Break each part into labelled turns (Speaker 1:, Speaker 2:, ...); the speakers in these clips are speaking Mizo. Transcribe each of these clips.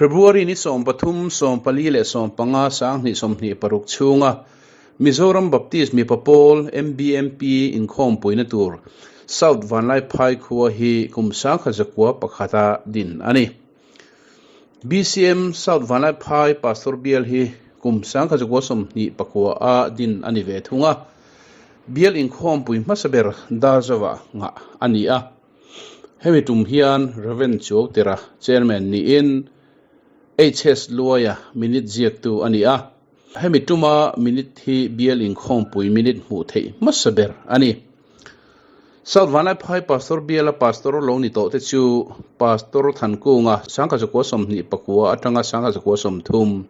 Speaker 1: February ni 13, 14 leh 15, 2026 chhunga Mizoram Baptist Mipa Pawl, MBMP, inkhawmpuina tur South Vanlaiphai khua hi kum 1901 a din a ni. BCM South Vanlaiphai Pastor Bial hi kum 1929 a din a ni ve thung a, bial inkhawmpui hmasa ber Darzova ngah a ni a. Hemi tum hian Rev. Chuautera Chairman niin HS Luaia minute ziaktu a ni a. Hemi tuma minute hi bial inkhawmpui minute hmuh theih hmasa ber a ni. South Vanlaiphai Pastor biala Pastor lo ni tawh te chu Pastor Thankunga 1929 atanga 1930,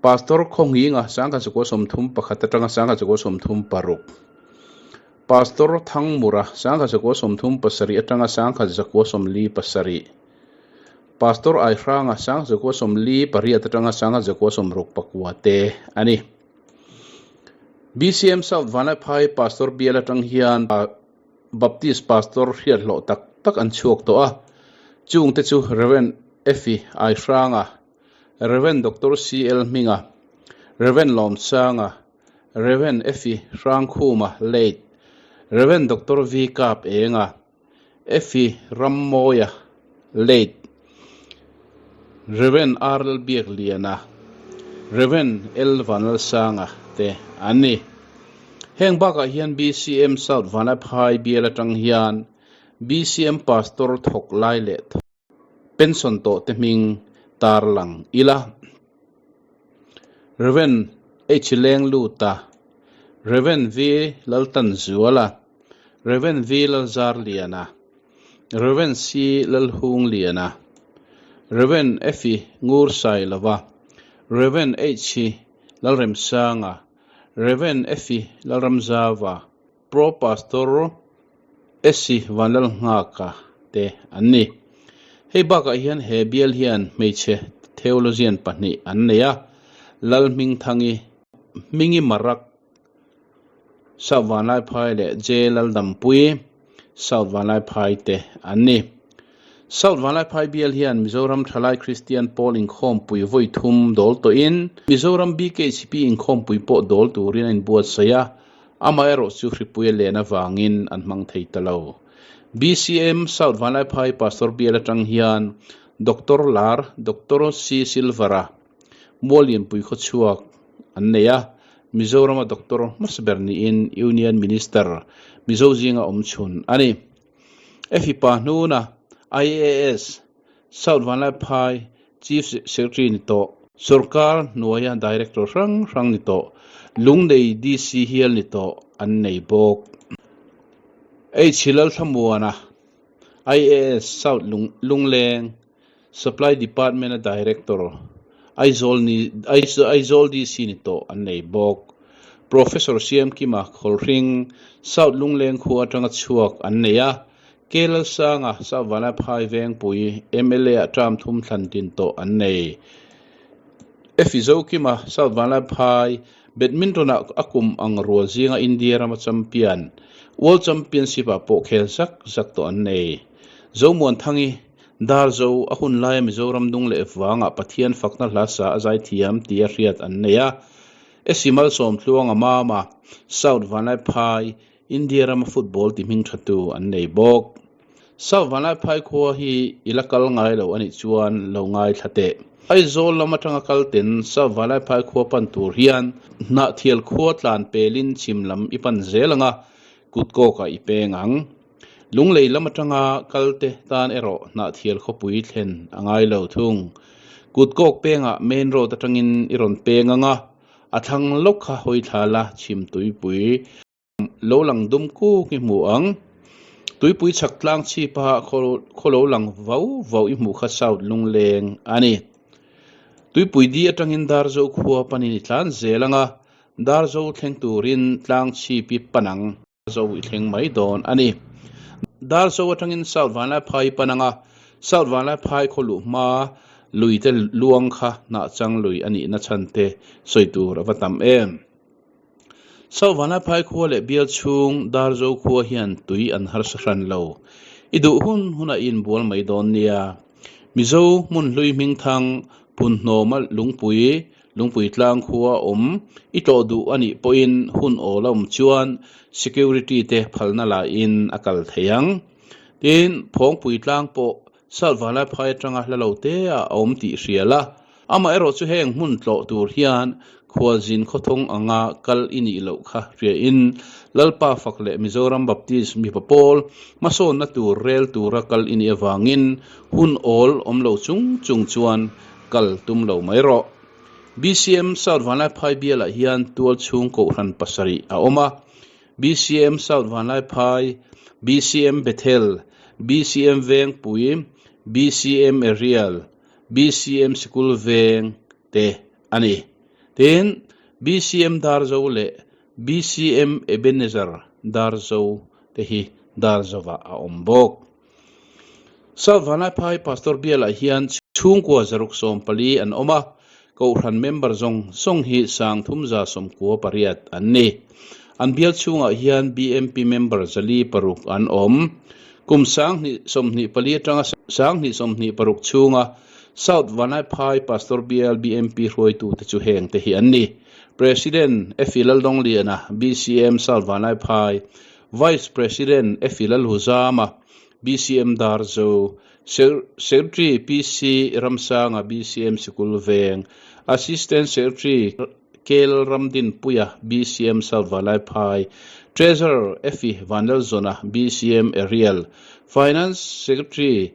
Speaker 1: Pastor Khawnginga 1931 atanga 1936, Pastor Thangmura 1937 atanga 1947, Pastor Aihranga 1948 atanga 1969 te a ni. BCM South Vanlaiphai Pastor bial atang hian Baptist Pastor hriat hlawh tak tak an chhuak tawh a, chungte chu Rev. Effie Aihranga, Rev. Doctor CL Hminga, Rev. Lawmsanga, Rev. Effie Hrangkhuma, late, Rev. Doctor V Kap Enga, Effie Rammawia, late, Rev. R Lalbiakliana, Rev. L Vanlalsanga te an ni. Heng bakah hian BCM South Vanlaiphai bial atang hian BCM Pastor thawk lai leh pension tawh te hming tarlang ila. Rev. H Lengluta, Rev. V Laltanzuala, Rev. V Lalzarliana, Rev. C Lalhungliana, Rev. F Ngursailova, Rev. H Lalremsanga, Rev. F Lalramzava, Pro Pastor Essie Vanlalnghaka te an ni. Hei bakah hian he bial hian hmeichhe theologian pahnih an nei a, Lalhmingthangi, Hmingi Marak, South Vanlaiphai leh J Laldampui, South Vanlaiphai te an ni. South Vanlaiphai bial hian Mizoram Thalai Kristian Pawl inkhawmpui vawi thum dawl tawhin Mizoram BKCP inkhawmpui pawh dawl turin a inbuatsaih a, Amaherawh chu hripui a len avangin an hmang thei ta lo. BCM South Vanlaiphai Pastor bial atang hian Doctor Lar, Doctor C Silver-a Muallianpui khawchhuak an nei a, Mizorama Doctor hmasa ber niin Union Minister Mizo zinga awm chhun a ni. Efi Pa Hnuna, IAS, South Vanlaiphai Chief Secretary ni tawh, Sorkar hnuaia Director hrang hrang ni tawh, Lunglei DC hial ni tawh an nei bawk. H Lalthlamuana, IAS, South Lungleng Supply Department-a Director, Aizawl ni Aizawl DC ni tawh an nei bawk. Professor Siamkima Khawlhring, South Lungleng khua atanga chhuak an nei a, K Lalsanga, South Vanlaiphai Vengpui mla ah term thum thlan tin tawh an nei. Efi Zokima, South Vanlaiphai Badminton ah a kum ang rual zinga India rama champion, World Championship ah pawh khel zak zak tawh an nei. Zomuanthangi, Darzo, a hun laia Mizoram dung leh vangah Pathian fakna hla sa a zaithiam tia hriat an nei a. Esi Malsawmtluanga Mama, South Vanlaiphai India rama football ti hming thatu an nei bawk. South Vanlaiphai khua hi i la kal ngai lo a nih chuan lo ngaithla teh. Aizawl lam atanga kal ten South Vanlaiphai khua pan tur hian Hnahthial khua tlan pelin chhim lam i pan zel anga kut kawkah i peng ang. Lunglei lam atanga kal te tan erawh Hnahthial khawpui thlen a ngai lo thung. Kut kawk pengah main road atangin i rawn peng anga a thlang lawk kha hawi thla la chhim tuipui. Lo lang dum kuk i hmu ang. Tuipui chhak tlang chhipa khaw lo lang vau vau i hmuh kha South Lungleng a ni. Tuipui di atangin Darzo khua panin i tlan zel ang a, Darzo thleng turin tlang chhip i pan ang. Darzo i thleng mai dawn a ni. Darzo atangin South Vanlaiphai i pan ang a, South Vanlaiphai khaw luh hma lui te luang kha hnahchang lui a nihna chhan te sawi tur a va tam em. Sauvana phai khua leh bial chhung Darzo khua hian tui an harsa hran lo. I duh hun hunah i inbual mai dawn nia. Mizo hmun hlui hmingthang Phunhnawma Lungpui, Lungpui tlang khua awm i tlawh duh a nih pawhin hun awl a awm chuan security te phalna lahin a kal thei ang. Tin, Phawngpui tlang pawh Salt Vanlaiphai atanga hla lo te ah a awm tih hria la. Amaherawh chu heng hmun tlawh tur hian khualzin khawthawng anga kal i nih loh kha hriain Lalpa fak leh Mizoram Baptist mipa pawl hmasawnna tur rel tura kal i nih avangin hun awl awm lo chung chung chuan kal tum lo mai rawh. BCM South Vanlaiphai bialah hian tual chhung kohhran pasarih a awm a. BCM South Vanlaiphai, BCM Bethel, BCM Vengpui, BCM Arial, BCM Sikul Veng te a ni. Tin, BCM Darzo leh BCM Ebenezer Darzo te hi Darzovah a awm bawk. South Vanlaiphai Pastor Bialah hian chhungkua 140 an awm a, Kohhran member zawng zawng hi 3198 an ni. An bial chhungah hian BMP member 406 an awm. Kum 2024 atanga 2026 chhunga South Vanlaiphai Pastor Bial BMP hruaitute chu heng te hi an ni, President Effie Laldawngliana, BCM South Vanlaiphai, Vice President Effie Lalhuzama, BCM Darzo, Secretary PC Ramsanga, BCM Sikul Veng, Assistant Secretary Kel Ramdinpuia, BCM South Valaiphai, Treasurer Effie Vanlalzawna, BCM Arial, Finance Secretary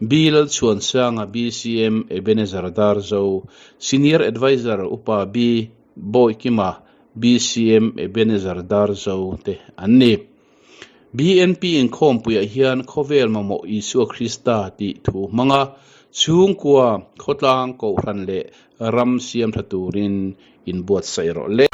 Speaker 1: B Lalchhuansanga, BCM Ebenezer Darzo, Senior Adviser Upa B Bawikima, BCM Ebenezer Darzo te an ni. BNP inkhawmpuiah hian khawvel mamawh Isua Krista tih thu hmanga chhungkua, khawtlang, kohhran leh ram siam tha turin inbuatsaih rawh le.